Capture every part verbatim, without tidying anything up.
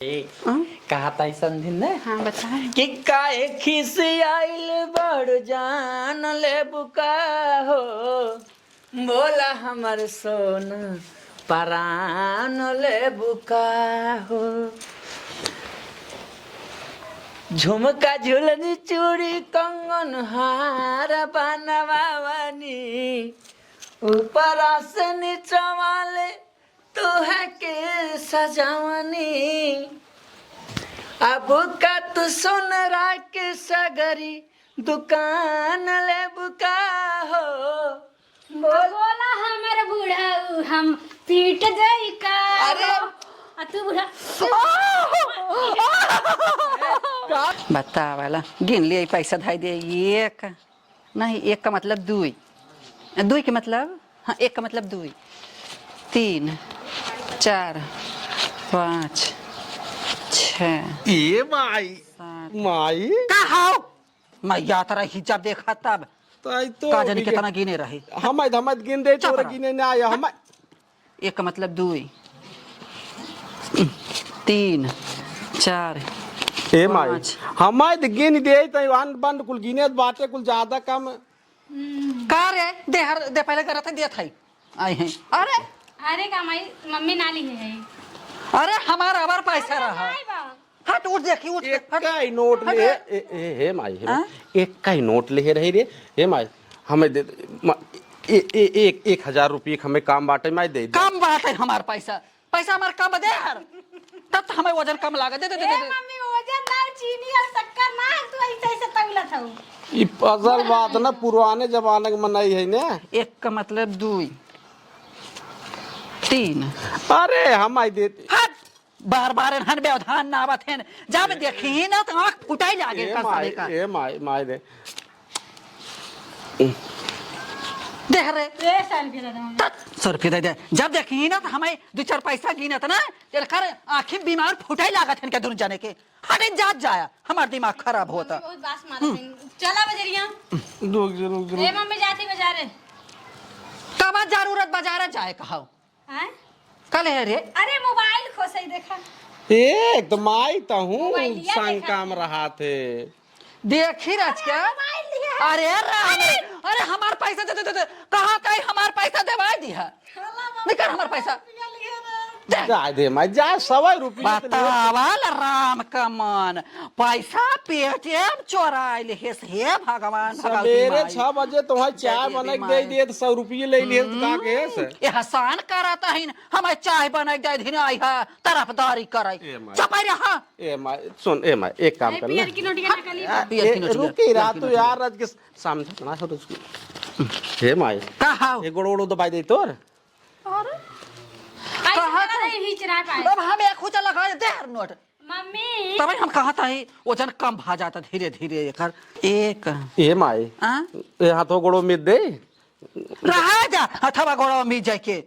ए, हाँ? कहा ताई समझिन ने? हाँ, बताएं। कि काहे खिसियाइल बड़ जान लेबू का हो? बोला हमर सोना परान लेबू का हो? झुमका, झुलनी, चूड़ी, कंगन, हार बनवावनी, ऊपरा से नीचवा ले तोहके सजावनी। अब का तू सोनरा के सगरी दुकान लेबू का हो? बोल। बोला हमर बुढ़ऊ हम पीट देई का? अरे। आ तू बुढ़ा। बतावला, गिन लिए पैसा धाई दे। एक, नहीं, एक का मतलब दुई। दुई के मतलब, हाँ, एक का मतलब दुई, तीन, चार, पाँच, छः, ए माई, सात। माई। का हाव? मैं यात्रा हिसाब देखा तब। ताई तो का जाने बिगे-, कितना गिने रहे। हम आइद, हम आइद गिन दे, चुप तोरा रह। गिने ना आया, हम एक का मतलब दुई, तीन, चार, ए माई, पाँच। हम आइद गिन दे, तई अन्न बंद कुल गिने बाटे, कुल ज्यादा कम। का रे, दे हर, दे पहले करत है, दे थाई। आए हैं। अरे। अरे का माई, मम्मी ना लिहे है। अरे हमार अबर पैसा अरे रहा। माई बा। हट, उठ देखी, उठ, हट। एक्का ही नोट हट। ले, ए, ए, हे माई, हे माई। हाँ? एक्का ही नोट ले रही रे, हे माई, हमें दे दे, मा-, ए, ए, एक, एक हजार रुपये के हमें काम बाटे, माई दे दे। काम बाटे हमार पैसा, पैसा हमार कम दे यार, तब तो हमें वजन कम लागे। दे, दे, दे, ए दे, दे। मम्मी, वजन ना, चीनी और शक्कर ना, तू ऐसे, ऐसे तौलत हऊ। ई असल बात ना, पुराने जमाने के मनई है ने। एक का मतलब दुई, तीन। अरे, हम आई देते। हट, बार बार एनहन व्यवधान ना आवत हैं। जब देखी ना तो आँख फुटाई लागे ए एकर माई, साले का। ए माई, माई रे। दे रे। ए, सौ रुपया दे दे मम्मी। तत, सौ रुपया दे दे। जब देखी ना तो हमें दो चार पैसा गिनत ना, एकर आँखी बीमार फुटाई लागत हैं इनके दुनू जने के। हटे जात जाया, हमार दिमाग खराब होता। मम्मी बहुत बास मारत हैं। चला बजरिया। रुक जा, रुक जा, ए रुक। मम्मी जाती बाजारे। कब जरूरत बाजारे जाए कहाओ? हैं? का लेहे रे? अरे मोबाइल खोसई देखा। ए, तो माई तो हूँ मोबाइलिया संग देखा काम थे। रहा थे। देखी रच के। अरे मोबाइल लिया है। अरे राम रे, अरे हमार पैसा दे, दे, दे, दे। कहाँ कहीं हमार पैसा देवाई दिया। चला बाबा, निकाल हमार पैसा। रुपया लिया ना। दे। जा दे माई, जा, सवा रुपया तो ले। बतावल राम का मन। पैसा पेटीएम चोराइल हेस, हे भगवान, भगवती सबेरे माई। छह बजे तोहार चाय जय देवी बनई के दे माई। दे, तो सौ रुपये ले लिए, तो का हम्म, कहे से? एहसान करत हइन, हमें चाय बनई के दे दिन आई है, तरफदारी करई। ए माई। चुप रहा। ए माई, सुन, ए माई, एक काम ए, कर ना। पियर की नोटिया नकली आ, बा। पियर की ए, नोटिया, रुकी पियर रहा की तू नोटिया। यार, आज के समझ ना हो रुकी। हे माई। का हाव? ए गोड़ ओड़ दबाई दे तोर। अरे। ऐसे कहा लगा तो? नहीं, हिचरा पाए। अब हम एक खुचा लगा दे हर नोट। मम्मी। तबे हम कहत हई, वजन कम भा जाता धीरे धीरे एकर। एक। ए माई। हाँ? ए हाथो गोड़ो मिद दे। रहा जा, हथवा गोड़ो मिद जाए के।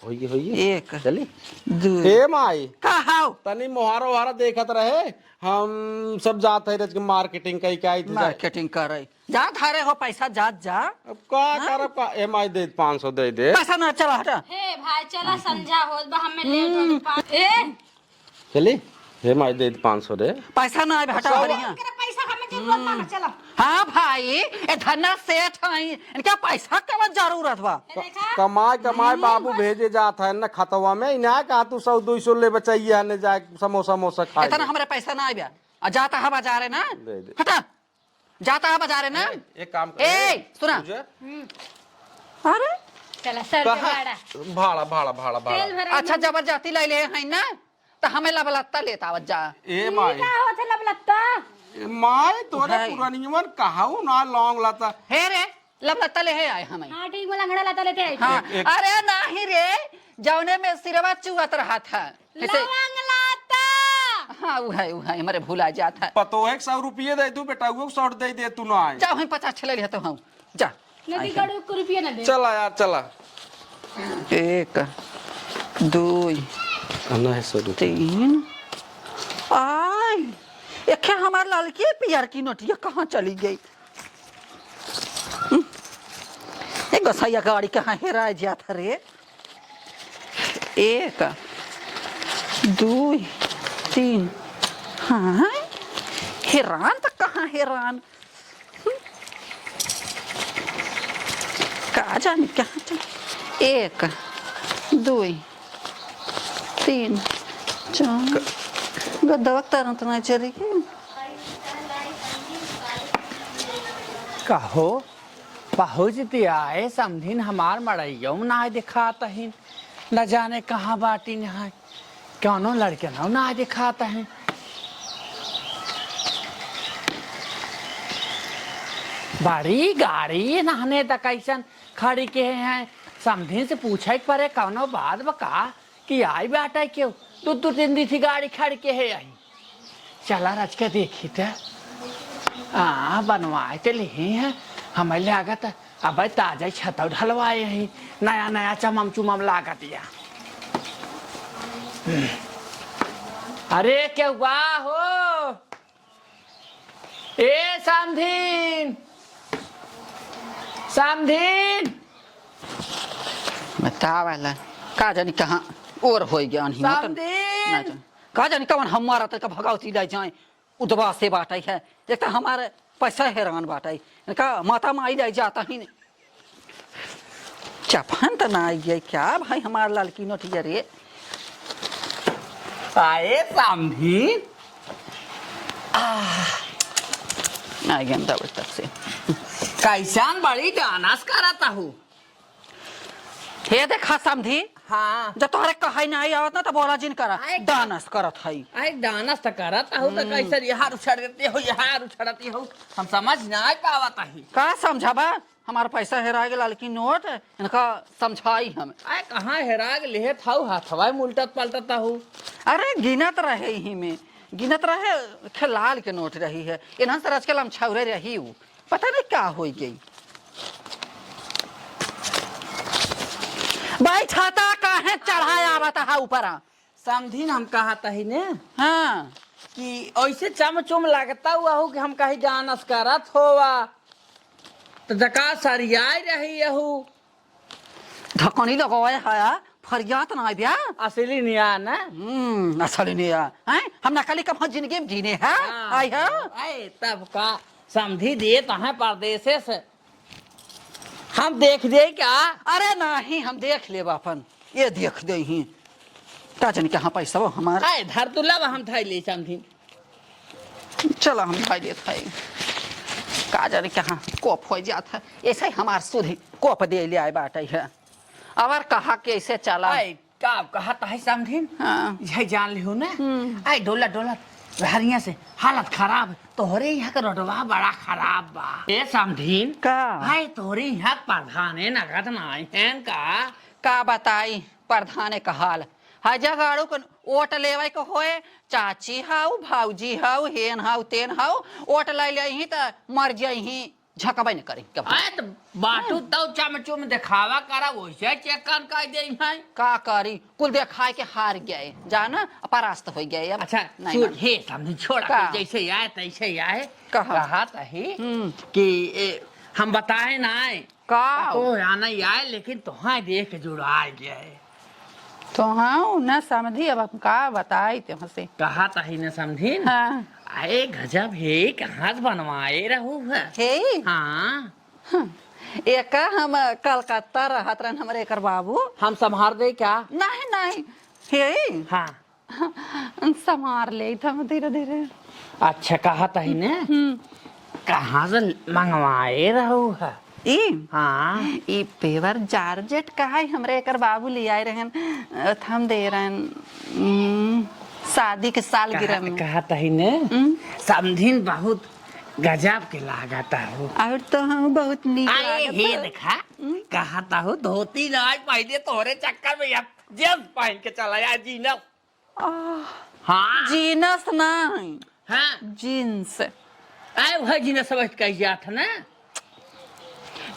होइए, होइए। एक। चली। दू। ए माई। का हाव? तनी मोहारा ओहारा देखत रहे, हम सब जात है रच के मार्केटिंग कई के आई थे। मार्केटिंग करे। जा धारे हो पैसा, जात जा। अब का हाँ? करब का? ए माई दे पाँच सौ दे दे। पैसा ना, चला हटा। हे भाई, चला संझा होत बा, हमें लेट हो गइल। ए, चली, हे माई, दे दे पाँच सौ दे। पैसा ना आए, हटा, सौ। हरिया। एकरा पैसा हमें जरूरत ना है, चला। हाँ भाई, ए धन्ना सेठ हई, इनका पैसा के जरूरत बा। ए देखा। कमाए, कमाए, हम्म। बाबू भेजे जात है ना खतवा में, इन्हें कहा तू सौ, दो सौ ले बचाइए, ने जाए समोसा, मोसा खाए। इतना हमरे पैसा ना आए बा। आ जाता है बाजारे ना। दे दे। हटा। जाता है बाजारे ना। ए, एक काम कर। ए, सुना। तुझे? अरे? चला, सर के कहाँ? भाड़ा। भाड़ा, भाड़ा, भाड़ा, भाड़ा। तेल भरा अच्छा, में। जबरदस्ती ले ले हैं ना, तो हमें लबलत्ता लेता आवत जा। ए ई माई। का होत है लबलत्ता? ए माई, तोरे भाई। पुरनियवन कहाऊ ना लौंग लता। हे रे, लबलत्ता ले हे आए हमें। हाँ, ठीक बोला, लंगड़ा लता लेते आए। हाँ, एक, एक। अरे नाही रे, जौने में सिरवा चुअत रहा था। कैसे? लवंग लाता। हाँ, उ है, उ है, हमरे भुला जात है। पतोहे के सौ रुपये दे तू, बेटा, वो सौ दे दे तू ना आए। जाओ, हम पचास ठे ले लिया तो हम। जा। नदी आए गड़ू को रुपये ना दे। चला यार, चला। एक, दो, ना है सौ रुपये। तीन। आई, एक है हमार ललकी पियर की नोटिया कहाँ चली गई? हम्म। ए गोसैया गाड़ी कहाँ हेरा जात रे? एक, दुई, तीन। हाँ, हेरान त कहाँ हेरान। हम्म। का जानी कहाँ चल। एक, दुई, तीन, चार। गद्दवा तरंत ना चली के। कहो, पहुँच दिया ए समधिन, हमार मड़इयो में ना दिखात ही। न जाने कहाँ बाटिन है। कौनो लड़के ना, ना दिखात है। बड़ी गाड़ी नहने त कैसन खड़ी के हैं। समधिन से पूछे के परे कौनो बात बा का कि आई बाटे केहू? दू दू तीन दिन से गाड़ी खड़ी के है आई। चला रच के देखी त। हाँ, बनवाए त लिही है। हमें लागत अबे ताजा छतौ ढलवाए ही, नया नया चमम चुमम लागत या। अरे केहू बा हो? ए समधिन, समधिन। बतावला, का जानी कहाँ ओर होइ गया नहीं। समधिन। ना जानी। का जानी कवन हमारा तक भगवती ले जाए। उदबासे बाटइ है। एक त हमार पैसा हेरान बाटइ, इनका माता माई ले जात ही। चपहन त ना आइ गइ का भाई हमार ललकी नोटिया रे। आए समधिन। आह, आइ गइ हम दबे तब से। कैसन बड़ी डानस करत हू? हे देखा समधी, हाँ। जब तोहरे कहइ नाहीं आवत ना, त बोला जिन करा। आए, डानस करत हई। आए, डानस त करत हऊ, त हम्म। कैसे यहाँ उछड़ देते हो, यहाँ उछड़ती हो, हम समझ नाहीं पावत ही। का समझाबा? हमार पैसा हेरा गेल, ललकी नोट, इनका समझाई हम। आए, कहाँ हेरा गेल, लेत हऊ, हथवा में उलटत पलटत हऊ। अरे, गिनत रहे ही में, गिनत रहे, खेलाल के नोट रही है, इन्हन से रच के लमछौरे रही उ। पता नहीं का होइ गई। बैठा त काहे चढ़ाया आवत हा ऊपरा? समधिन हम कहत ही ने हाँ। कि ऐसे चमचुम लगता हुआ हो कि हम कहीं डानस करत होवा। त जका सरियाई रही यहू। ढकनी लगवाए हया, फरियात ना आइब्या। असली निया ना? हम्म, असली निया। हैं? हम नकली कब जिंदगी में जीने हैं? हाँ। आई है? आए, तब का समधी देत हैं परदेसे से। हम देख दे क्या? अरे नहीं, हम देख लेब अपन। ये देख दे ही। का जाने कहाँ पैसा वो हमार। आए, धर तू लब, हम धइ ले समधी। चला हम धइ लेत हई। का जाने कहाँ कोप होइ जात है। ऐसे ही हमार सुधी कोप दे ले आए बाटे है। अवर कहा के ऐसे चला। आए, का कहत है समधिन? हाँ। यह जान लिहो ना। हम्म। आए डोला डोला घरिया से हालत खराब। तोहरे यहाँ के रोडवा बड़ा खराब बा। ए समधिन। का? आए तोहरे यहाँ के प्रधाने नगद नाई हैं का? का बताई प्रधाने का हाल? हजा गाड़ू के ओट लेवे के होए, चाची हऊ, भौजी हऊ, हेन हऊ, तेन हऊ, ओट ले लेही त मर जइही। झकबे न करी कब। आए त बाटू तौ चमचुम देखावा करा, वैसे चेकन कह दे हैं। का करी, कुल देखाए के हार गए, जाना, परास्त हो गए अब। अच्छा, नहीं सुन, मानी। हे समधी छोड़ा, का? जैसे आए तैसे आए। कहा? कहा तही हम्म। कि ए, हम बताए ना आए। का? तो आना ही आए, लेकिन तोहां देख के जुड़ा गए। तो हाँ, न समधी, अब हम का बताई तुमसे। कहा तही न समधी। हाँ। आए गजब हे, कहाँ से बनवाए रहू है? हे? हाँ। हम्म। एका हम कलकत्ता रहत रहन, हमरे एकर बाबू। हम संभार दे क्या? नहीं, नहीं। हे? हाँ। संभार लेत हम धीरे, धीरे। अच्छा, कहा तही ने? हम्म। कहाँ से मंगवाए रहू है? ई? हाँ। ई पेवर जारजेट कहा है, हमरे एकर बाबू ले आए रहन, अ, थम दे रहन, हम्म, शादी के सालगिरह कहा, में। कहा तही ने? हम्म। समधिन बहुत गजब के लागत हो। और तो हम बहुत नीक आए लागत हे हो। देखा, हम्म। कहा तहु धोती ना पहले तोहरे चक्कर में अब जींस पहन के चला आए, जींस। आह, हाँ। जीनस नहीं। हाँ। जींस। आए, वह जीनस समझ के जात है ना।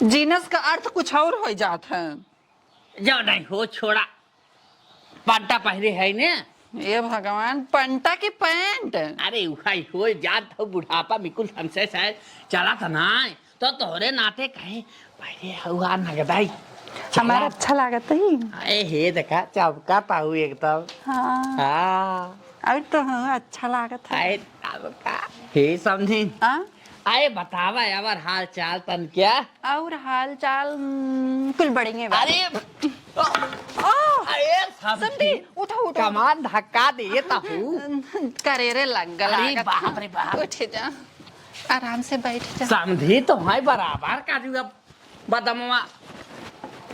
जीनस का अर्थ कुछ और हो जात है। जाओ नहीं हो, छोड़ा। पंटा पहरे है ने। ए भगवान, पंटा की पैंट? अरे, उहाई हो जात हो, बुढ़ापा में कुल हमसे से चला था ना। तो तोहरे नाते कहे, पहले हुआ नगदाई। हमारा चला। अच्छा लागत ही। ए हे, देखा, चमका पाऊ एकदम। हाँ। हाँ। अउर तो हाँ, अच्छा लागत है। आए, अब का? हे समधी। हाँ? आए, बतावा, अउर हाल चाल तन क्या? अउर हाल चाल, हम्म, कुल बढ़िया बा। अरे, ओ, अरे, समधी। समधी, उठा, उठा, उठा। कमान धक्का दे, ये तो हूँ। करेरे लग गला अरे, लागत। बाप रे बाप। उठ जा, आराम से बैठ जा। समधी तो है बराबर का, जो अब बदमवा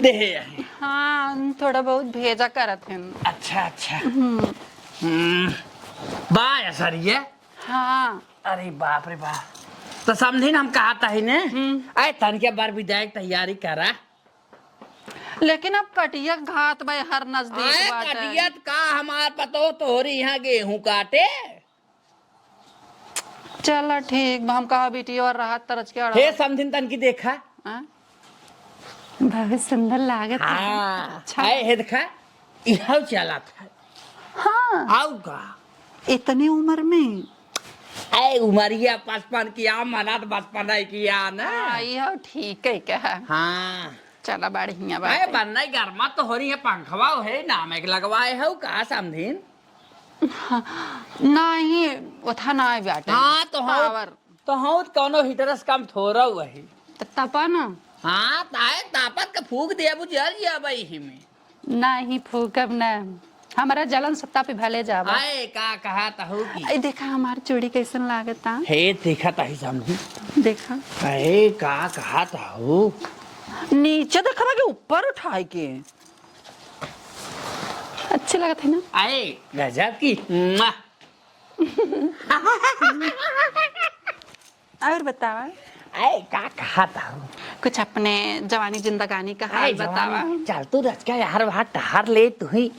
देहे है। हाँ, थोड़ा बहुत भेजा करत हन। अच्छा, अच्छा। हम्म। हम्म। बा असर ये? हाँ। अरे बाप रे बाप। तो समधिन हम कहत ही ने, हम्म। अरे तनके बर विदाई के तैयारी करा। लेकिन अब कटिया घात बा, हर नजदीक आए बाटे। कटिया त का हमार पतो तोहरी यहाँ गेहूं काटे? चला ठीक बा, हम कहा बिटिया और राहत तरज के अड़ा। हे समधिन तनकी देखा। हाँ? बहुत सुंदर लागत है। हाँ। अच्छा। आए हे देखा, इहउ चलत है। हाँ। आउ का? इतनी उम्र में? आए उमरिया पचपन किया, मना त बचपन है किया ना। हाँ, इहउ ठीक है कहा। हाँ। चला बढ़िया बात आए है। बन्ना गरमा तो हो रही है, पंखवा है, नाम एक लगवाए है, का समधिन? हाँ, नाही, ओथा नाही बाटे। हाँ, तो हम, power। तो हम कौनो heater से कम थोड़ा वही। त तपा ना। हाँ, ताए तापत के फूक दे, अब जल जाबे ही में। नाही फूकब ना। हमरा जलन सत्ता पे भले जाबा। आए, का कहा तहु की? ए, देखा हमार चूड़ी कैसन लागता। हे, देखा ताही सामने। देखा। ए, का कहा तहु? नीचे देखा बा कि ऊपर उठाए के। अच्छे लगत है ना? आए, गजब की। मुआ। और बतावा। आए, का कहत हूँ? कुछ अपने जवानी जिंदगानी का हाल आए, जवानी, बतावा। चल तू रचका यार, वहाँ टहर ले, तू ही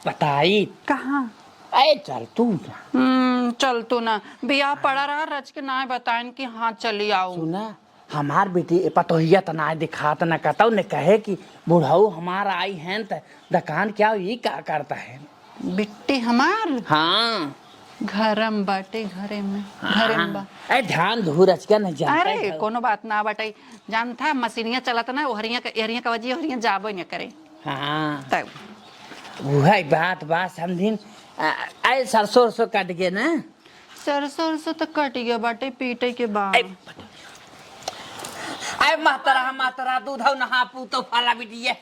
बताई। कहाँ? आए, चल तू ना। हम्म, चल तू ना। बियाह पड़ा रहा, रच के ना बताइन कि हाँ, चली आओ। सुना, हमार बेटी, ए, पतोहिया त नाय दिखात न कतौ, ने कहे कि बुढ़ऊ हमार आई हैं त दकान क्या ई का करता है? बिट्टी हमार? हाँ। घरम बाटे, घरे में, हाँ। घरे में बा। ए, ध्यान धूर अचका न जानता अरे, है। कोनो बात ना बाटे। जानता, मशीनिया चलत ना, ओहरिया के, एहरिया के वजह, ओहरिया जाबो न करे। हाँ। तब। उहै बात बा, समधिन। आ, ए, सरसों, उरसों कट गए ना? सरसों उरसों त कटि गया बाटे, पीटे के बा। ए, ए, महतरा, महतरा, दूधौ नहा पू तो फला बिटिया।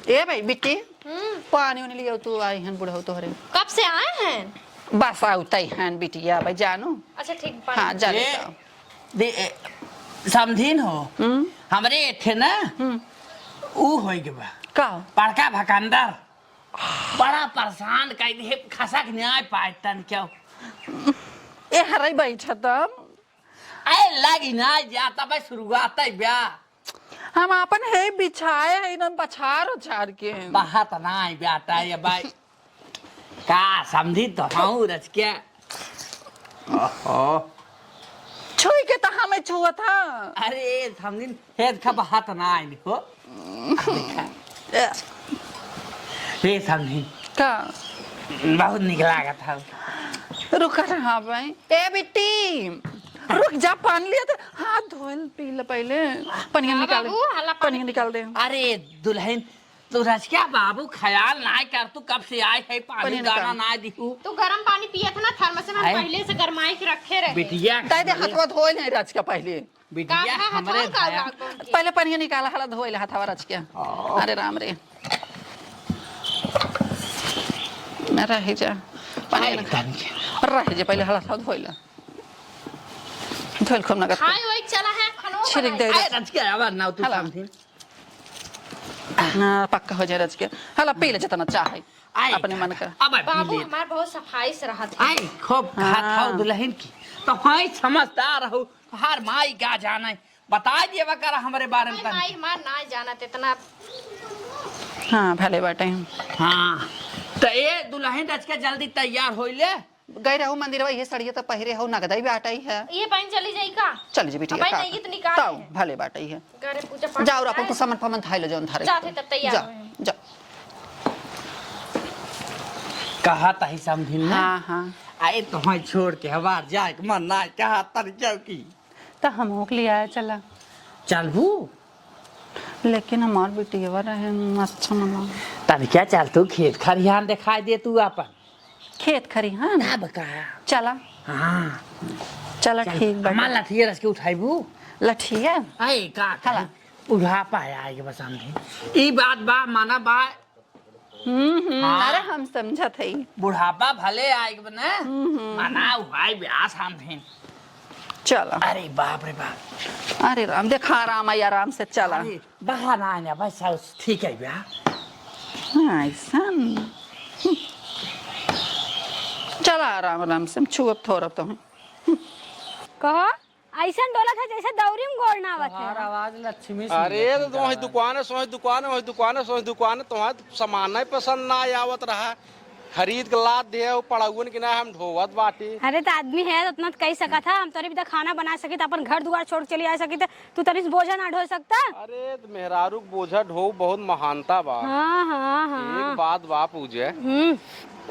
ए भाई, बिट्टी, हम्म। पानी उनी लियो, तू आई हन बुढ़ऊ तोहरे। कब से आए हैं? बस आउतै हन बिटिया, भाई जानू। अच्छा, ठीक, पानी हाँ, जा ए, लेता। दे, ए, समधिन हो, हम्म। हमरे एठे ना, हम्म। ऊ होइ गवा। का? बड़का भकंदर। बड़ा परेशान कइ दिहे, खसक न्याय पाए तन क्यों? ए हरई बैठत हम। ए, लागी ना जाता भाई, शुरुआत है ब्या। हम आपन हे बिछाए है, इनन बछार उछार के। बहत ना है ब्याटा, ये भाई। का समधिन तो हूँ रच के। ओहो। छुई के त हमें छुअत ह। अरे, समधिन, हे देखा, बहत ना आइल हो। देखा। हे समधिन। का? बहुत निक लागत हौ। रुक रहा भाई। ए बिट्टी, रुक जा, पानी लिया त हाथ धोल पी ले पहिले। पनिया हाँ निकाल दे। बाबू, हला पानी पनिया निकाल दे। अरे दुलहिन, तू रचका बाबू ख्याल नाय कर, तू कब से आए है, पानी पनिया दाना निकाल। नाय दिहू। तू गरम पानी पियत ना, थर्मस में हम आए। पहिले से गरमाई के रखे रहे। बिटिया, ताई दे हथवा धोल है रचका पहिले। बिटिया, काहे हमरे हथवा का भाया। लाग गई? पहिले पनिया निकाला, हला धोइला हथवा रच के। ओ। अरे राम रे। रह जा। पनिया अरे निकाल। धन के। रह जा, पहिले हला हथवा धोइला। धोइल खूब नगद। खाए वही चला है, खनो छिड़क बनाए। दे। अरे रच के आवा ना तू हला। समझी। ना, पक्का हो जाए रच के। हला पी ले जितना चाहे। आए, अपने मन का। अब पी बाबू ले। हमार बहुत सफाई से रहत है। आए, खूब खात हाँ। हौ दुलहिन की। तो हाँ, समझदार हौ। हर माई का जाने, बताइ देवा कर हमरे बारे में अरे तनी। माई हमार ना जानत इतना। हाँ, भले बाटे। हाँ, त ए दुलहिन रच के जल्दी तैयार होइ ले। गई रहू मंदिरवा, ये सड़िया त पहिरे हौ, नगदई बाटई है। ये पहन चली जाई का? चली जी बिटिया, अब का नहीं, ये तो निकाल ताऊ, है। भले बाटई है। घरे पूजा पाठ जाओ, अपन कराए। कुछ सामान फामान थाई लो, जौन थारे। जाते तब तैयार जा, होए। जा। कहा तही समझिन ना? हाँ, हाँ। आए तोहई छोड़ के हमार जाए के मन ना, कहा तर जाओ की। त हमहू के लियाए चला। चलबू? लेकिन हमार बिटिया रहे, अच्छा मना। तनिका चल तू खेत खरिहान देखाई दे तू आपन। खेत खरिहान। तब का? चला। हाँ। चला, चल, ठीक बा। हमार लठिया रस के उठाइबू? लठिया? आए, का हला। करी? बुढ़ापा है, आए के बस हम भी। ई बात बा, माना बा। हम्म, हम्म, हाँ। अरे, हम समझत हई। बुढ़ापा भले आए के बा ना, हम्म, हम्म। माना हुआई ब्यास हम भी। चला। अरे बाप रे बाप। अरे राम, देखा आराम आई, आराम से चला। अरे, बहाना आने, बस, ठीक है बा। हाँ, ऐसन। चला आराम, आराम से, हम छुअब थोड़ा तो हैं। कहो, ऐसन डोलत है जैसे दौरी में गोड़ ना आवत है। तोहार आवाज लक्ष्मी सिंह अरे, तो जैसी तुम वही आवाज। दुकान है, सोही दुकान है, वही दुकान है, सोही दुकान है, तुम्हारा सामान नहीं पसंद ना आवत रहा, खरीद के लाद दे, वो पड़ौन के ना हम ढोवत बाटी। अरे, तो आदमी है, उतना तो कही सकत है, हम तोरे भी तो खाना बना सकी, तो अपन घर दुआर छोड़ के चली आ सकी, तो तू तनी से बोझा ना ढो सकता? अरे, तो मेहरारू के बोझा ढो बहुत महानता बा। हाँ, हाँ, हाँ। एक बात बा पूजे, हम्म।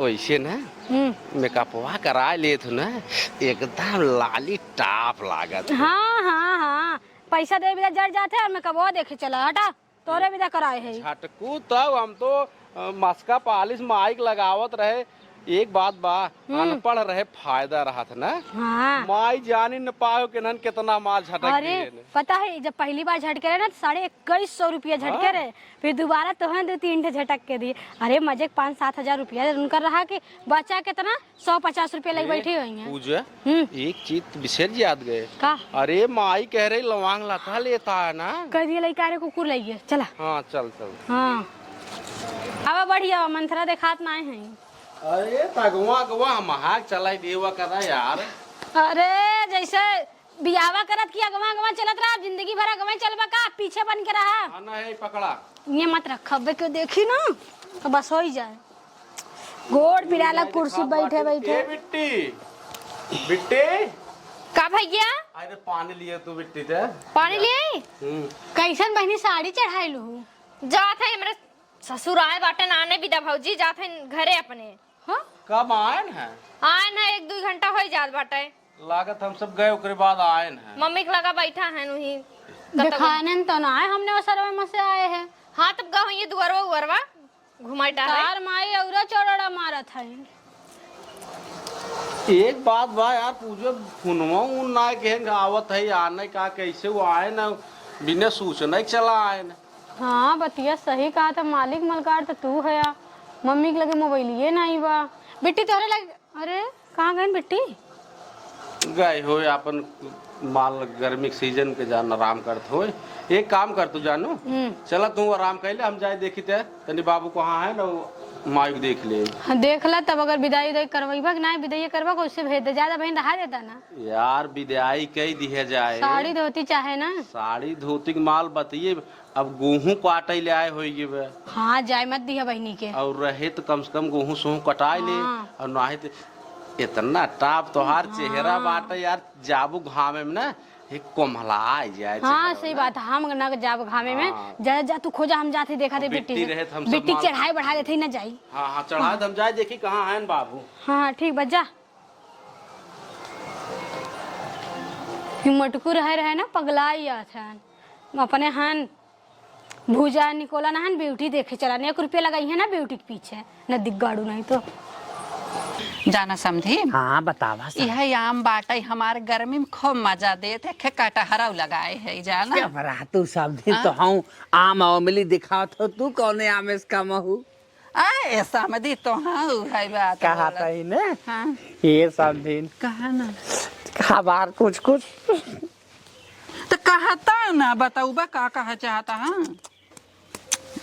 वैसे ना, हम्म। मेकअपवा कराए लेत हो ना, एकदम लाली टाप लागत है। हाँ, हाँ, हाँ। पैसा दे बिना जर जात है और मेकअपवा देखे चला, हटा, तोरे बिना कराए है। झटकू तब हम तो, अ, मस्का पालिश माइक लगावत रहे। एक बात बा, हम्म। अनपढ़ रहे, फायदा रहत ना। हाँ। माई जानी न पाओ कि नन कितना माल झटक अरे, दिए ने। पता है, जब पहली बार झटके रहे ना, तो साढ़े इक्कीस सौ रुपया झटके हाँ। रहे। फिर दोबारा तोहन दो तीन ठे झटक के दिए। अरे, मजे के पाँच सात हजार रुपया उनकर रहा कि बचा कितना? सौ पचास रुपया लग ए, बैठी हुई हैं। पूजा, हम्म। एक चीज तो बिसर याद गए। का? अरे, माई कह रही लवांग लता लेता है ना। कह दिए लइका रे कुकुर लइए, चला। हाँ, चल, चल। हाँ। अब बढ़िया बा, मंथरा देखात ना है। अरे, तगवा, अगवा, हम हाथ चलाई देवा करा यार। अरे, जैसे बियावा करत कि अगवा अगवा चलत रहा, जिंदगी भर अगवा चलबा का, पीछे बन के रहा। हाँ, ना है, पकड़ा। ये मत रख, अबे क्यों देखी ना, तो बस हो ही जाए। गोड़ पिराला कुर्सी बैठे बैठे। ए बिट्टी, बिट्टी। का भैया? अरे पानी लिए तू बिट्टी ते। पानी लिए? हम्म। कैसन बहनी साड़ी चढ़ाई लू? जात है हमरे ससुर आए बाटे नाने बिदा भौजी, जात है घरे अपने। हाँ? कब आयन है? आयन है, एक दो घंटा हो जात बाटे। लागत हम सब गए, ओकरे बाद आयन है। मम्मी के लगा बैठा है, उही। देखानन तो ना आए, हमने वो सरवे में से आए हैं। हाँ, तब गए होइए दुअरवा उअरवा, घुमाई टहराई। तार माई औरा चौड़ड़ा मारत है। एक बात बा यार, पूछो, फोनवा उन ना केहन आवत है, आने का, कैसे वो आए ना, बिना सूचना के चला आए ना। हाँ, बतिया सही कहा था, मालिक मलकार तो तू है या। मम्मी के लगे मोबाइलिए नहीं बा। बिट्टी तोहरे लगे अरे, कहाँ गइन बिट्टी? गए होए आपन माल गर्मी के सीजन के जान आराम करत होए। एक काम कर तू जानू, हम्म। चला तू आराम कर ले, हम जाए देखी ते तनी बाबू कहाँ है ना, वो माई को देख ले। हाँ, देख ला तब अगर विदाई उदाई करवाइबा कि ना, विदाई करबा को उससे भेज दे, ज्यादा बहन रहा देता ना। यार विदाई कई दिया जाए। साड़ी धोती चाहे ना। साड़ी धोती के माल बतिए अब गोहूँ काटे ले आए होइगे बे। हाँ, जाए मत दिया बहिनी के। और रहे तो कम से कम गोहूँ सोहूँ कटाए ले, हाँ। और नाहीं तो इतना टाप तोहार हाँ। चेहरा बाटे यार, जाबू घामे में ना, एक कोमला आ जाए हाँ, चेहरा सही ना। बात है, हम ना जाब घामे में। हाँ। जा, जा, तू खोजा, हम जाते देखा दे बिट्टी बिट्टी से। रहे तो हम सब बिट्टी माल चढ़ाए बढ़ा देते ही ना जाई। हाँ, हाँ, चढ़ा हाँ। दे, हम जाए देखी कहाँ हैं बाबू। हाँ, ठीक बा, जा। ई मटकू रहे, रहे ना, पगला ही आथन। अपने हन भूजा निकोला ना हन, ब्यूटी देखे चला। एक रुपया लगाई है ना ब्यूटी के पीछे, न दिग्गाड़ू नहीं तो। जाना समधी? हाँ, बतावा समधी। यह आम बाटे हमार गर्मी में खूब मजा देत है, खे कटहरौ लगाए है, जाना। क्या बरा तू समधी, हाँ? तो हम आम अमली दिखावत हो, तू कौने आम इसका महू? आ, ए समधी, तो हाँ, उ है बात कहा बोलत। तही ने? हाँ। ये समधिन। कहा ना। हमार कुछ कुछ। तो कहता ना, बतौबा का कहा चाहता, हाँ?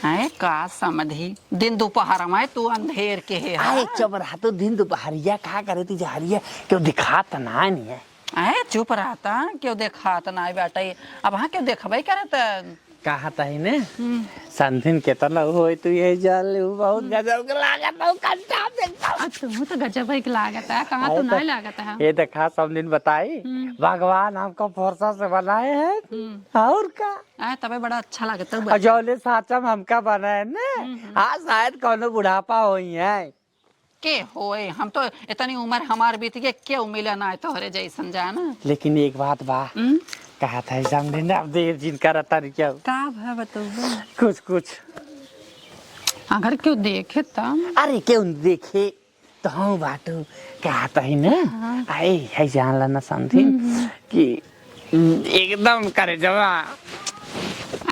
आए का समधी, दिन दोपहर में तू अंधेर के है, आए हाँ? चुप रहा, तो दिन दोपहरिया का करे तू जहरिया, क्यों दिखात ना नहीं है? आए चुप रहता, क्यों दिखात ना बाटे, अब हाँ क्यों देखबे करत? कहत ही ने, हम्म। समधिन केतना होई तू यही जान ले, उ बहुत हम्म। गजब के लागत है, उ कंटा देखता। आ, तू तो गजब के लागत है, कहाँ अरे तू तो नहीं लागत है? ये देखा, समधिन बताई, हम्म। भगवान हमको फुर्सत से बनाए हैं, हम्म। और का? आ, तबे बड़ा अच्छा लागत है, और जौने साचा में हमका बनाए ने, हम्म, हम्म। हाँ, शायद कौनो बुढ़ापा होई है। के होए, हम तो इतनी उम्र हमार बीत गए, केहू मिला ना है तोहरे जैसन जाना। लेकिन एक बात बा, हम्म? कहत ही समधिन, अब देर जिन करत तारी क्या? का भा बतौबा? कुछ, कुछ। अगर क्यों देखे तब? अरे क्यों देखे? तोहू बाटू, कहत ही ना। हाँ। आई है, जान ला ना समधिन, हम्म। कि एकदम करेजवा।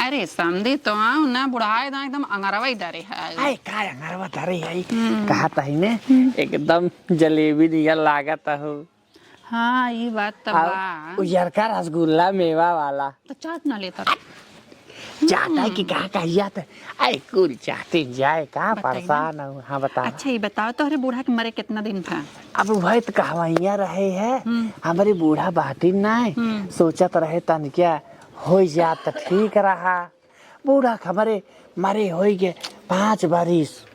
अरे समधी, तोहू ना बुढ़ाए दा एकदम अंगरवा ही धरे है। आई का अंगरवा धरे है? हम्म। कहत ही ने, हम्म। एकदम जलेबी नियर लागत हो। हाँ, ई बात त आ, बा। उजरका रसगुल्ला मेवा वाला। तो चाट ना लेता। चाटा हम्म। कि का कहिया त, आई कुल चाटे जाए का बताई ना। परेशान हो। हाँ, बता। अच्छा, ई बताओ, तोहरे बूढ़ा के मरे कितना दिन भा? अब वही त कहवैया रहे है, हम्म। हमरे बूढ़ा बाटी ना, हम्म। सोचत रहे तनिका हो जात त ठीक रहा। बूढ़ा के हमरे मरे होई के पाँच बरिस।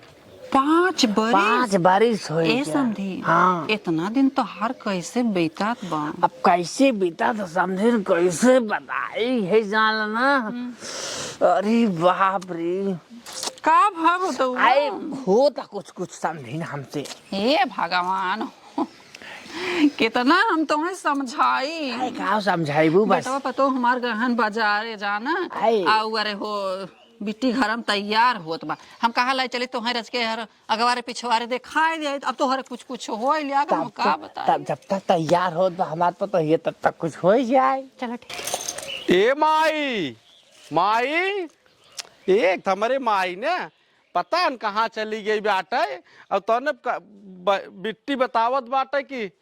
पाँच बरिस? पाँच बरिस होई ए के। समधी, हाँ। इतना दिन तोहार कैसे बीतात बा? अब कैसे बीतात समधिन, कैसे बताई है जान ना। हम्म। अरे बाप रे। का भाव तो आई होता कुछ कुछ समधिन हमसे। हे भगवान, कितना हम तुम्हें समझाई। आई, का समझाइबू बस? बेटवा पतो हमार गहन बाजारे जाना। आई। आउ अरे हो, बिट्टी घरम तैयार होत बा। हम कहा लाई चली तोहरे रच के हर अगवारे पिछवारे देखाई दे। अब तोहरे कुछ कुछ होई लिया, हम तब का तक, बताई? तब जब तक तैयार होत बा हमार पतो ये, तब तक कुछ होई जाए। चलो ठीक। ए माई, माई, एक त हमरे माई ने पता न कहाँ चली गई बाटे। और तने क-, ब-, बिट्टी बतावत बाटे कि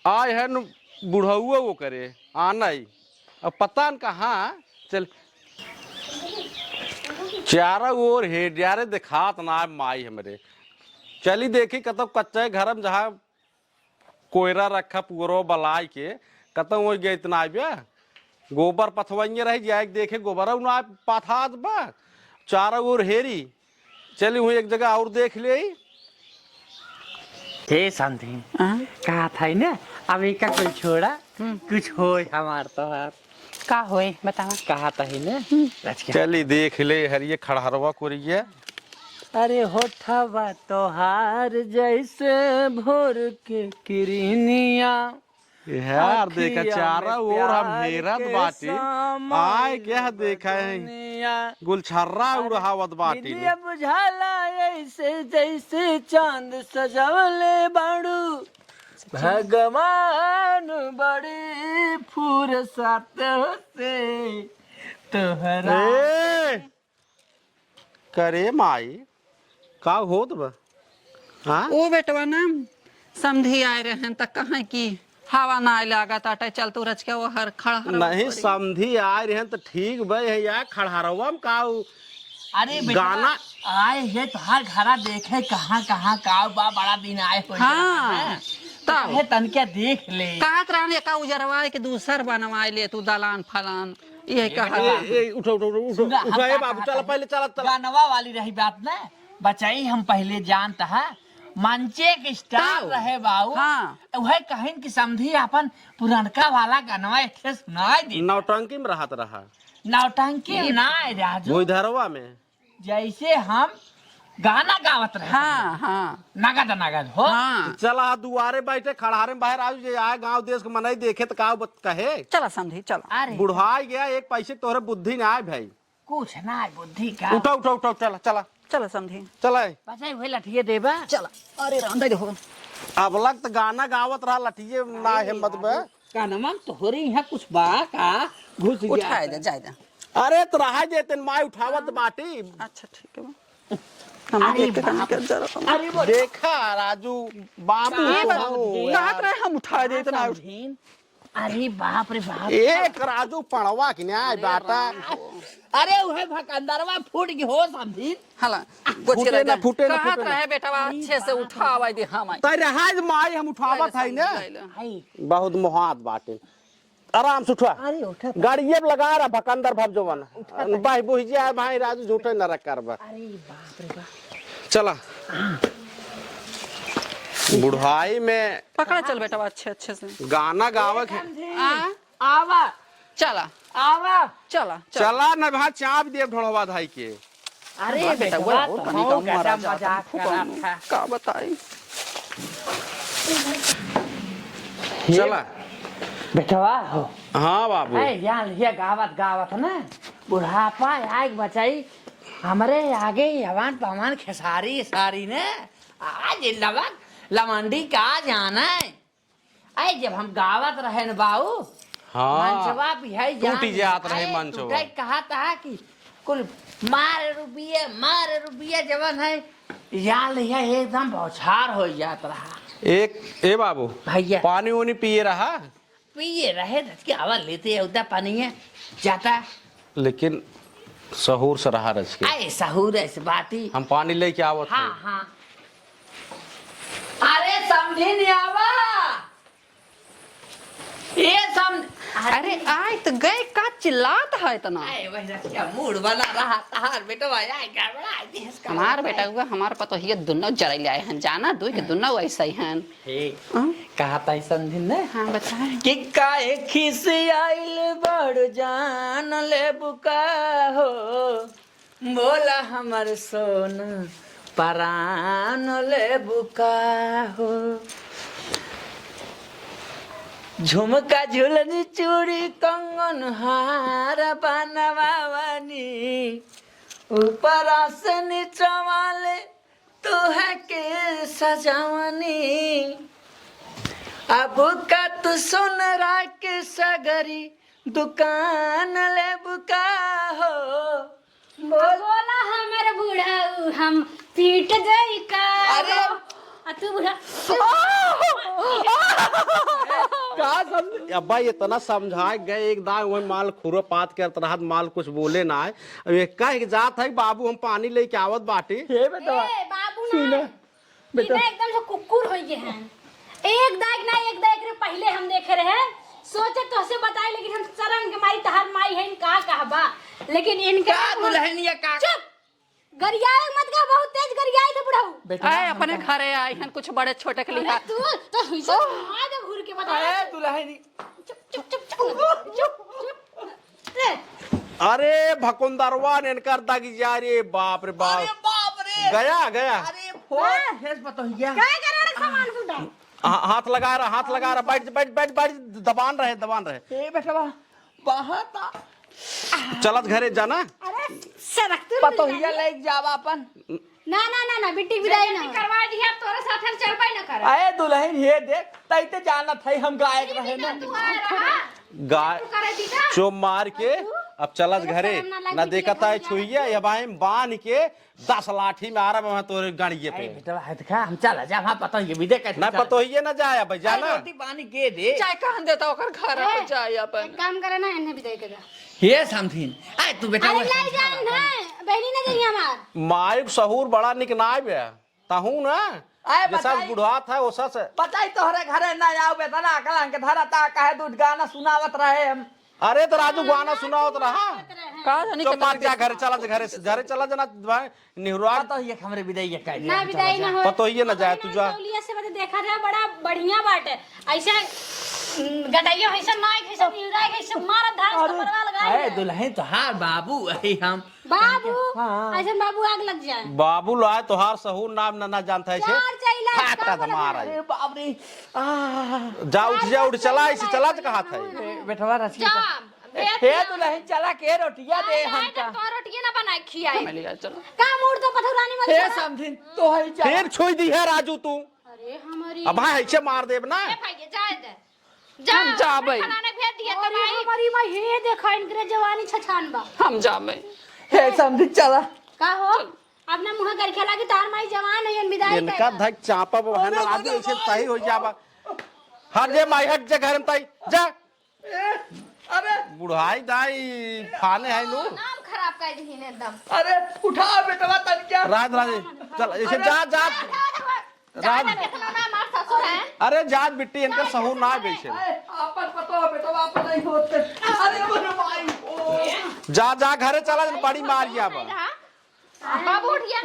आए है न बुढ़ौआ वो करे, आनई। अब पता न कहाँ चल, चारों ओर हेडियारे देखात ना है माई हमरे। चली देखी कतौ कच्चे घर में जहाँ कोयरा रखा पुअरो बलाय के, कतौ ओइ गइत ना आइबे। गोबर पथवइये रही, जाए के देखे गोबरौ ना पाथात बा। चारों ओर हेरी, चली हुई एक जगह और देख लेई। हे समधिन, हाँ? कहा था ना, अब एका कोई छोड़ा, हम्म। कुछ होय हमार तोहार। का होय, बतावा। कहा था ना, हम्म। रच के। चली देख ले, हरिये खड़हरवा कोरिया। अरे होठवा तोहार जैसे भोर के किरनिया। यार, देखा, अखिया चारा में ओर हम प्यार हेरत के बाटी। सामान आय, क्या देखा है? बदनिया। गुलछर्रा अरे, उड़ावत बाटी ने। बिंदिया बुझाला ऐसे जैसे चांद सजवले बाड़ू। भगवान बड़ी फुर्सत से तोहरा ए! करे माई, का होत बा? हाँ? ओ बेटवा ना, समधी आए रहन त कहें कि हवा ना लागत आटे, चल तू रच के वो हर खड़हरवा नहीं, करी। समधी आए रहन त ठीक बा, है या खड़हरवा में का उ अरे बेटवा, गाना आए है तोहार घरा देखे कहाँ, कहाँ का बा, बड़ा दिन आए हो हाँ, जाना है। तब। कहे तनके देख ले। कहत रहन एका उजरवाए के दूसर बनवाए ले तू दलान फलान। ये कहा ए, था। ए, उठो, उठो, उठो, उठो, सुना, हम उठो, ए का बाबू, कहत चला, हई? पहले चला, चला। गानवा वाली रही बात ना, बचाई हम पहले जानत हा, मंचे के स्टार तब। रहे बाबू। हाँ। उहे कहिन कि समधी आपन पुरनका वाला गानवा एक ठे सुनाई दे। नौटंकी में रहत रहा। नौटंकी ये ना, राजू। भुइधरवा में। जैसे हम गाना गावत रहे। हाँ, हाँ। नगद, नगद हो। हाँ। चला, दुआरे बैठे, खड़हारे में बाहर आउ, जे आए गांव देश के मनई देखे त का बत-, कहे? चला समधी, चला। अरे। बुढ़ाई गया, एक पैसे तोहरे बुद्धि ना आए भाई। कुछ ना आए बुद्धि का। उठा, उठा, उठा, चला, चला। चला समधी। चला। बचाई हुए लठिए देबा। चला। अरे राम दे हो। अब लग त गाना गावत रहा, लठिए ना अरे हिम्मत बे। राजू, कानमा में तोहरे यहाँ कुछ बा का? घुस गया उठाए दे, जाए दे। अरे, तो रहा दे, तेन माई उठावत बाटी। अच्छा, ठीक है बा। हम अरे देख के बाप। कनी के जरा अरे वो देखा, राजू, बाबू ये तो बात हो, कहत यार। रहे, हम उठाए दे, इतना उठ- समझीन। अरे बाप रे बाप। एक राजू पड़वा के न्याय अरे बाटा। राम हो। अरे, उहे भकंदरवा फूट गई हो, समझीन। हला, गोच के फूटे ना, रह जा। फूटे ना, कहत फूटे ना। रहे, बेटवा, अच्छे से उठावा दे, हम आई। तै रहा दे, माई, हम उठावत ले, है ना। ले, ले। आई। बहुत मोहात बाटे। आराम से उठवा। अरे, उठा था। गाड़िए पे लगा रहा भकंदर भब जवन। उठा था। बाई बुझ जाए भाई राजू झूठे न रख करबा। अरे, बाप रे बाप। चला। बुढ़ाई में पकड़ा चल बेटा, अच्छे, अच्छे से। गाना गावे के। समझी। आ? आवा। चला। आवा। चला, चला। चला न भाई, चाप दे ढोलवा धाई के। अरे वाह, बेटा, बेटवा, वो तो तनी हम का गजब मरा जाता मजाक फुकौनू। करत है। का बताई? चला। बेटवा हो। हाँ बाबू। ए, जान लिया, गावत गावत ना बुढ़ापा आग बचाई। हमरे आगे यवान पहमान खेसारी सारी ने आज लवक लमंडी का जाने। अरे, जब हम गावत रहे न बाऊ, हाँ। मंचवा भी है, टूटी जात रहे हे, मंचवा। टूटे कहा था कि कुल मार रुपये, मार रुपये जवन है, याल है, एकदम बौछार हो जात रहा। एक, ए बाबू, भैया। पानी उनी पिए रहा? पिए रहे, धचके आवा लेते है, उदा पानी है, जाता। लेकिन सहूर से रहा रचके। अरे, सहूर ऐसे बात ही। हम पानी लेके आवत हाँ, हैं। हाँ। अरे, समझी नहीं आवा। ये सम-, अरे, आय तो गए, का चिल्लात है इतना? आए, वही रखिया, मूड बना रहा, तहार बेटवा, आए, गड़बड़ा, आए, देश का हमार बेटा हुआ, हमार पतोहिया दुन्नो जरैले आए हैं, जाना, दुई के दुन्नो ऐसा ही हैं। हे, हाँ? कहा ताई समझिन ने? हाँ, बताए। कि काहे खिसियाइल बड़ जान लेबू का हो? बोला हमर सोना परान लेबू का हो? झुमका, झुलनी, चूड़ी, कंगन, हार बनवावनी, ऊपर से नीचवा ले तोहके सजावनी। अब का तू सोनरा के सगरी दुकान लेबू का हो? बोल। बोला हमर बुढ़ऊ, हम पीट देई का? अरे। आ तू बुढ़ा। का समझ-, अब्बा इतना समझाए गए, एक दाई वही माल खुरपात करत रहत, माल कुछ बोले ना है। अब ये कह के जात है, "बाबू, हम पानी लेके आवत बाटी।" हे बेटवा, ए, बाबू ना। सुना। बेटा। ई ना एकदम से कुकुर होइ गए हैं। एक दाग ना एक दाग रे पहिले हम देखे रहे। सोचे तोहसे बताई, लेकिन हम शर्म के मारी तहार माई है, का कहबा। लेकिन इनके का ना बोल-, दुल्हनिया का चुप! गरियाए मत गा, बहुत तेज गरियाए थे बुढ़ऊ। बेटा, आए हम अपने का घरे आई हन, कुछ बड़े छोटे के अरे लिहाज। तू तो हुई से ओह। मार दे घूर के बता। अरे दुल्हनी। चुप, चुप, चुप, चुप, चुप, चुप। अरे भकुंदरवा ने इनकर दगी जा रे, बाप रे बाप। अरे बाप रे। गया, गया। अरे फोन हाँ। हेस बतोहिया। काय करे रे सामान टूटा? हा-, हाथ लगा रहा, हाथ लगा रहा, बैठ, बैठ, बैठ, बैठ, दबान रहे, दबान रहे। ए बेटवा, बहुत आ- चलत घरे जाना। अरे सरक तू पतोहिया ले जावा अपन। ना, ना, ना, ना, बिट्टी विदाई ना हो। करवा दिया, तोरे साथ हम चलबे न करब। अरे दुल्हन, ये देख, तई ते जानत है हम गायक रहे ना। तू आए रहा। गाय तू करे दी ना। चो मार के, और तू? अब चलत घरे, शर्म ना लगी ना देखत है छुइया, या भाई बांध के दस लाठी मारब वहाँ तोरे गाड़िए पे। अरे बेटवा, हट खा, हम चला जा, वहाँ पतोहिए भी दे कैसे ना चला। पतोहिए ना जाए, अब जाना। अरे रोटी पानी के दे। चाहे कहन देता ओकर घर ए, हो जाए अपन। एक काम करे ना, इन्हें भी दे के जा। हे समथिन, आए तू बेटा, अरे वो ले समझा जाए ना। ना, बहनी ना जाइए हमार। माइक सहूर बड़ा निक ना आवे, तहू ना। आए जैसा बताई, बुढ़ात है, ओसा से। बताई तोहरे घरे ना आवे, तना कलंग के धरा ता, कहे दूध गाना सुनावत रहे हम। अरे तो राजू गाना सुनावत रहा। का जानी चुप कितना मार जा, घरे चला जा, घरे से, घरे चला जाना भाई, निहुरा। पतोहिए हमरे विदाई ये कह दिया, ना, हम विदाई चला ना जा। हो। पतोहिए ना जाए, तू जा। तौलिया से बता देखा जाए, बड़ा बढ़िया बाटे। ऐसे, उम, गटैया ऐसा ना है, ऐसे निहुरा है, ऐसे मारा धार से अरे, बरवा लगा अरे, दिया। दुल्हन तोहार बाबू, अरे हम बाबू, हाँ। ऐसे बाबू आग लग जाए। बाबू लो है, तोहार सहूर नाम ना, ना जानता है, ऐसे चार चैला, फाटा का धमार बना है। अरे बाप रे, आ। जा, उठ जा, उठ, चला, ऐसे चला, कहा था। ए, बेटवा रसी जा। का। ए, ए, दुल्हन, चला के रोटिया दे अरे, हमका। तो रोटिया ना बना के खियाई। हमें ले जा, चलो। का मूड तो पठौरानी मत ए, छोड़ा। समधिन, तो है जा। फिर छोड़ दी है राजू तू। अरे, हमारी अब भाई, ऐसे मार देब ना। ए, भाई, ये जाए दे। जा, हम जाबे। फलाने भेज दिया, अरे, कमाई। हमारी माई, हे देखा, इनकरे जवानी छछान बा। हम जाबे। हे, समधिन, चला। का हो? चल। अपना मुँह कर खेला कि तार माई जवान है, विदाई इनका कर। धक चापा बहन अरे, राजू, ऐसे तही हो जाबा। हट जे माई, हट जे घर में तही। जा। ए, अरे। बुढ़ाई दाई फाने है नु। नाम खराब कर दी एकदम। अरे, उठा बेटवा तनिका। राज, राज, चल, इसे अरे। जा, जा। राज। राज। इतना ना मार ससुर है। अरे, जा बिट्टी, इनका सहूर ना बेचे। ए, आपन पतो बेटवा आपन नहीं होते। अरे, बोलो भाई, ओ। जा, जा, घरे चला, बड़ी मार गया बा। बाबू उठ गया।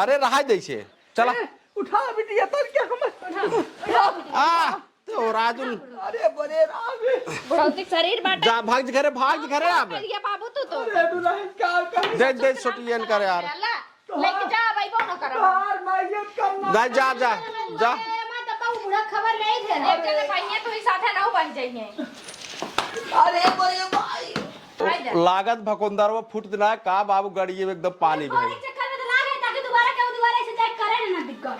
अरे, रहा जैसे। चला। ए, उठा बिटिया तनिका हमर। आ। तो राजुन। अरे बड़े राम रे। बुढ़ौती शरीर बाटे। जा, भाग घरे, भाग घरे अब। करिया बाबू तू तो। अरे दुल्हन का कर दे, दे, छोटियन करे यार। अल्लाह, लेके जा, भाई, वो ना करो। बाहर माइयत करना। जा, जा, जा, जा। ए, माँ, तब वो बूढ़ा खबर नहीं थे। एक जने बहिए तू ही साथे ना बन जाइए। अरे बड़े भाई। आ जा। लागत भकोंदरवा फुट ना का बाबू, गड़िए में एकदम पानी भरे। चक्कर में तो ना गए, ताकि दोबारा क्या, दोबारा ऐसे चेक करे ना दिक्कत।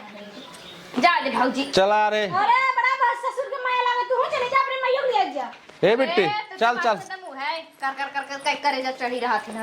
जा, अरे भौजी। चला रे। अरे बड़ा बस ससुर के माया लागे, तू चली जा अपने माइयों के लिए जा। ए बिट्टी, ए, तो चल, चल। एकदम वो है, कर, कर, कर, कर, कर, करेजा चढ़ी रहत है।